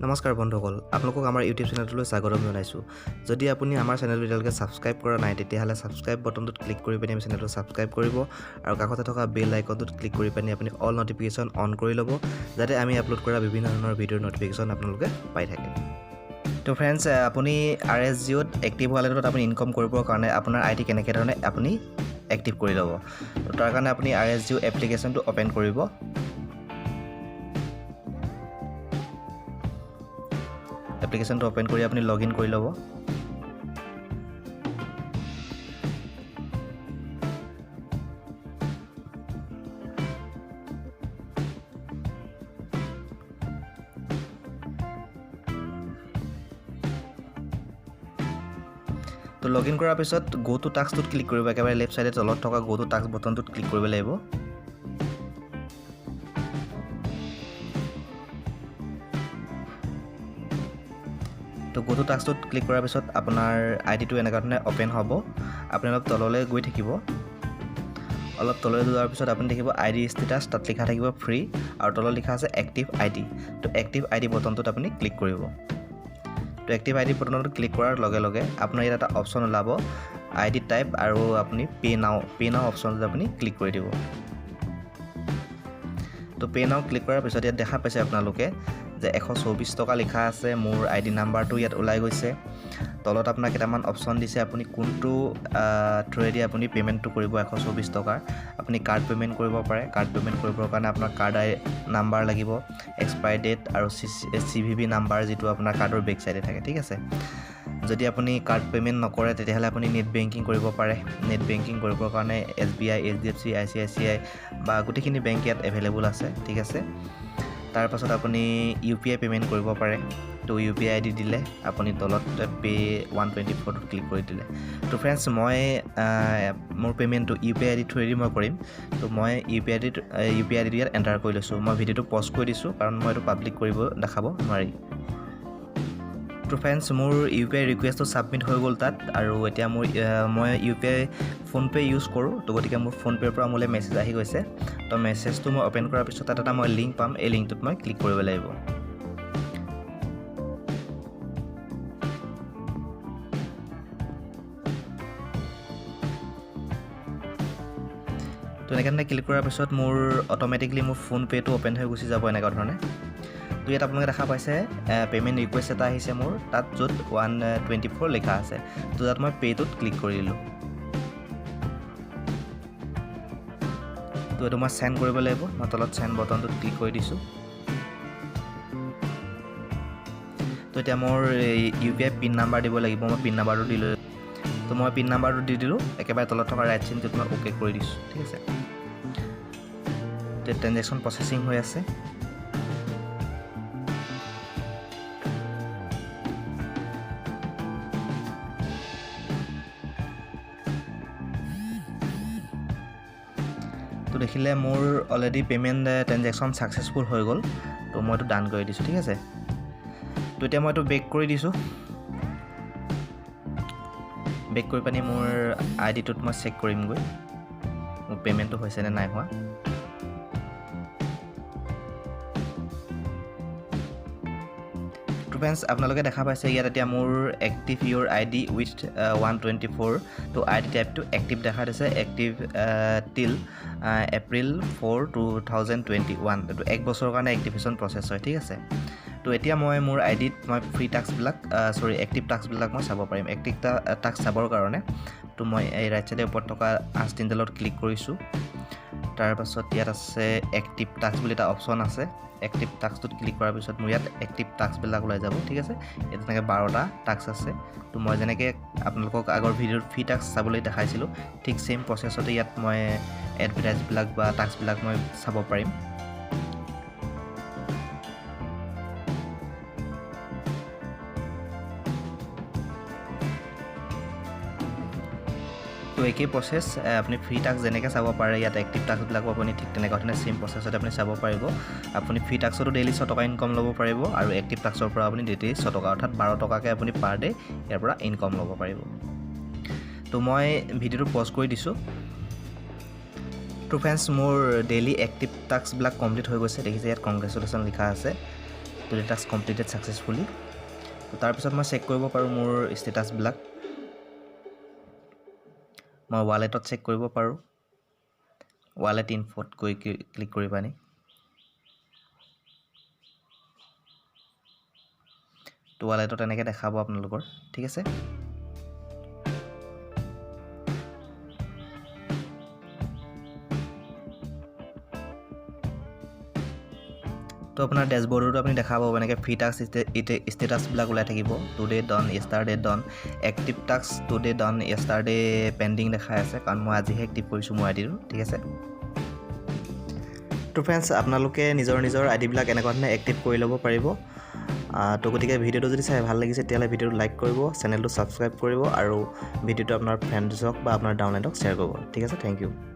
নমস্কাৰ বন্ধুসকল, আপোনালোকক আমাৰ ইউটিউব চেনেলটোলৈ স্বাগতম জনাইছোঁ। যদি আপুনি আমাৰ চেনেলটো এতিয়ালৈকে ছাবস্ক্ৰাইব কৰা নাই, তেতিয়াহ'লে ছাবস্ক্ৰাইব বটনটোত ক্লিক কৰি পিনি চেনেলটো ছাবস্ক্ৰাইব কৰিব আৰু কাষতে থকা বেল আইকনটোত ক্লিক কৰি পিনি আপুনি অল নটিফিকেশ্যন অন কৰি ল'ব, যাতে আমি আপলোড কৰা বিভিন্ন ধৰণৰ ভিডিঅ'ৰ নটিফিকেশ্যন আপোনালোকে পাই থাকে। তো ফ্ৰেণ্ডছ, আপুনি আৰ এছ জিঅ'ত এক্টিভ ৱালেটত আপুনি ইনকম কৰিবৰ কাৰণে আপোনাৰ আই ডি কেনেকৈ ধৰণে আপুনি এক্টিভ কৰি ল'ব, তো তাৰ কাৰণে আপুনি আৰ এছ জিঅ' এপ্লিকেশ্যনটো অ'পেন কৰিব। এপ্লিকেশ্যনটো অ'পেন কৰি আপুনি লগ ইন কৰি ল'ব। তো লগ ইন কৰাৰ পিছত গ' টু টাস্কটোত ক্লিক কৰিব। একেবাৰে লেফ্ট ছাইডে তলত থকা গ' টু টাস্ক বটনটোত ক্লিক কৰিব লাগিব। তো গ' টু টাস্কটোত ক্লিক কৰাৰ পিছত আপোনাৰ আই ডিটো এনেকুৱা ধৰণে অ'পেন হ'ব। আপুনি অলপ তললৈ গৈ থাকিব। অলপ তললৈ যোৱাৰ পিছত আপুনি দেখিব আই ডি ষ্টেটাছ, তাত লিখা থাকিব ফ্ৰী আৰু তলত লিখা আছে এক্টিভ আই ডি। তো এক্টিভ আই ডি বটনটোত আপুনি ক্লিক কৰিব। তো এক্টিভ আই ডি বটনটোত ক্লিক কৰাৰ লগে লগে আপোনাৰ ইয়াত এটা অপশ্যন ওলাব, আই ডি টাইপ, আৰু আপুনি পে' নাও অপশ্যনটোত আপুনি ক্লিক কৰি দিব। তো পে' নাও ক্লিক কৰাৰ পিছত ইয়াত দেখা পাইছে আপোনালোকে যে 124 টকা লিখা আছে। মোৰ আই ডি নাম্বাৰটো ইয়াত ওলাই গৈছে। তলত আপোনাক কেইটামান অপশ্যন দিছে, আপুনি কোনটো থ্ৰুৱেদি আপুনি পে'মেণ্টটো কৰিব 124 টকাৰ। আপুনি কাৰ্ড পে'মেণ্ট কৰিব পাৰে। কাৰ্ড পে'মেণ্ট কৰিবৰ কাৰণে আপোনাৰ কাৰ্ড আই নাম্বাৰ লাগিব, এক্সপায়াৰী ডেট আৰু চি CVV number, যিটো আপোনাৰ কাৰ্ডৰ বেক চাইডে থাকে, ঠিক আছে। যদি আপুনি কাৰ্ড পে'মেণ্ট নকৰে, তেতিয়াহ'লে আপুনি নেট বেংকিং কৰিব পাৰে। নেট বেংকিং কৰিবৰ কাৰণে S B I, H D F C, I C I C I বা গোটেইখিনি বেংক ইয়াত এভেইলেবল আছে, ঠিক আছে। তাৰপাছত আপুনি ইউ পি আই পে'মেণ্ট কৰিব পাৰে। তো ইউ পি আই আই ডি দিলে আপুনি তলত পে' 124টোত ক্লিক কৰি দিলে। তো ফ্ৰেণ্ডছ, মই মোৰ পে'মেণ্টটো ইউ পি আই আই ডি থ্ৰুৱেদি মই কৰিম। তো মই ইউ পি আই আই ডিটো ইয়াত এণ্টাৰ কৰি লৈছোঁ। মই ভিডিঅ'টো পজ কৰি দিছোঁ, কাৰণ মই এইটো পাব্লিক কৰিব দেখাব নোৱাৰি। তো ফ্ৰেণ্ডছ, মোৰ ইউ পি আই ৰিকুৱেষ্টটো ছাবমিট হৈ গ'ল তাত আৰু এতিয়া মই ইউ পি আই ফোনপে' ইউজ কৰোঁ। তো গতিকে মোৰ ফোনপে'ৰ পৰা মোলৈ মেছেজ আহি গৈছে। তো মেছেজটো মই অ'পেন কৰাৰ পিছত তাত এটা মই লিংক পাম। এই লিংকটোত মই ক্লিক কৰিব লাগিব। তো এনেকৈ ধৰণে ক্লিক কৰাৰ পিছত মোৰ অট'মেটিকলি মোৰ ফোনপে'টো অ'পেন হৈ গুচি যাব এনেকুৱা ধৰণে। তো ইয়াত আপোনালোকে দেখা পাইছে, পে'মেণ্ট ৰিকুৱেষ্ট এটা আহিছে মোৰ তাত, য'ত 124 লিখা আছে। তো তাত মই পে'টোত ক্লিক কৰি দিলোঁ। তো এইটো মই চেণ্ড কৰিব লাগিব। মই তলত চেণ্ড বটনটোত ক্লিক কৰি দিছোঁ। তো এতিয়া মোৰ ইউ পি আই পিন নাম্বাৰ দিব লাগিব। মই পিন নাম্বাৰটো দিলোঁ। তো মই পিন নাম্বাৰটো দি দিলোঁ। একেবাৰে তলত থকা ৰাইট চিনটোত মই অ'কে কৰি দিছোঁ, ঠিক আছে। তো ট্ৰেনজেকশ্যন প্ৰচেছিং হৈ আছে। তো দেখিলে, মোৰ অলৰেডি পে'মেণ্ট ট্ৰেনজেকশ্যন ছাকচেছফুল হৈ গ'ল। তো মই এইটো ডান কৰি দিছোঁ, ঠিক আছে। তো এতিয়া মই এইটো বেক কৰি দিছোঁ। বেক কৰি পানি মোৰ আই ডিটোত মই চেক কৰিমগৈ, মোৰ পে'মেণ্টটো হৈছেনে নাই হোৱা। তো ফ্ৰেণ্ডছ, আপোনালোকে দেখা পাইছে ইয়াত এতিয়া মোৰ active your ID with 124। তো আই ডি টাইপটো এক্টিভ দেখা দিছে, active till April 4, 2021। এইটো এক বছৰৰ কাৰণে এক্টিভেশ্যন প্ৰচেছ হয়, ঠিক আছে। তো এতিয়া মই মোৰ আই ডিত মই ফ্ৰী টাস্কবিলাক, চৰি, এক্টিভ টাস্কবিলাক মই চাব পাৰিম। এক্টিভ টাস্ক চাবৰ কাৰণে তো মই এই ৰাইট চাইডে ওপৰত থকা আঁচ তিনিডালত ক্লিক কৰিছোঁ। তাৰপাছত ইয়াত আছে এক্টিভ টাস্ক বুলি এটা অপশ্যন আছে। এক্টিভ টাস্কটোত ক্লিক কৰাৰ পিছত মোৰ ইয়াত এক্টিভ টাস্কবিলাক ওলাই যাব, ঠিক আছে। ইয়াত তেনেকৈ 12টা টাস্ক আছে। তো মই যেনেকৈ আপোনালোকক আগৰ ভিডিঅ'ত ফ্ৰী টাস্ক চাবলৈ দেখাইছিলোঁ, ঠিক ছেইম প্ৰচেছতে ইয়াত মই এডভাৰটাইজবিলাক বা টাস্কবিলাক মই চাব পাৰিম। তো একেই প্ৰচেছ, আপুনি ফ্ৰী টাস্ক যেনেকৈ চাব পাৰে, ইয়াত এক্টিভ টাস্কবিলাকো আপুনি ঠিক তেনেকুৱা ধৰণে ছেইম প্ৰচেছত আপুনি চাব পাৰিব। আপুনি ফ্ৰী টাস্কতো ডেইলি 6 টকা ইনকম ল'ব পাৰিব আৰু এক্টিভ টাস্কৰ পৰা আপুনি ডেইলি 6 টকা, অৰ্থাৎ 12 টকাকৈ আপুনি পাৰ ডে' ইয়াৰ পৰা ইনকম ল'ব পাৰিব। তো মই ভিডিঅ'টো পজ কৰি দিছোঁ। তো ফ্ৰেণ্ডছ, মোৰ ডেইলি এক্টিভ টাস্কবিলাক কমপ্লিট হৈ গৈছে। দেখিছে, ইয়াত কংগ্ৰেচুলেশ্যন লিখা আছে। Today task completed successfully. তো তাৰপিছত মই চেক কৰিব পাৰোঁ মোৰ ষ্টেটাছবিলাক। মই ৱালেটত চেক কৰিব পাৰোঁ, ৱালেট ইনফ'ত গৈ ক্লিক কৰি পানি। তো ৱালেটত এনেকৈ দেখাব আপোনালোকৰ, ঠিক আছে। তো আপোনাৰ ডেছবৰ্ডতো আপুনি দেখা পাব, এনেকৈ ফ্ৰী টাস্ক ষ্টেটাছবিলাক ওলাই থাকিব। Today done, yesterday done, active task today done, yesterday pending দেখাই আছে, কাৰণ মই আজিহে এক্টিভ কৰিছোঁ মোৰ আই ডিটো, ঠিক আছে। তো ফ্ৰেণ্ডছ, আপোনালোকে নিজৰ নিজৰ আই ডিবিলাক এনেকুৱা ধৰণে এক্টিভ কৰি ল'ব পাৰিব। তো গতিকে ভিডিঅ'টো যদি চাই ভাল লাগিছে, তেতিয়াহ'লে ভিডিঅ'টো লাইক কৰিব, চেনেলটো ছাবস্ক্ৰাইব কৰিব আৰু ভিডিঅ'টো আপোনাৰ ফ্ৰেণ্ডছক বা আপোনাৰ ডাউনলাইনক শ্বেয়াৰ কৰিব, ঠিক আছে। Thank you.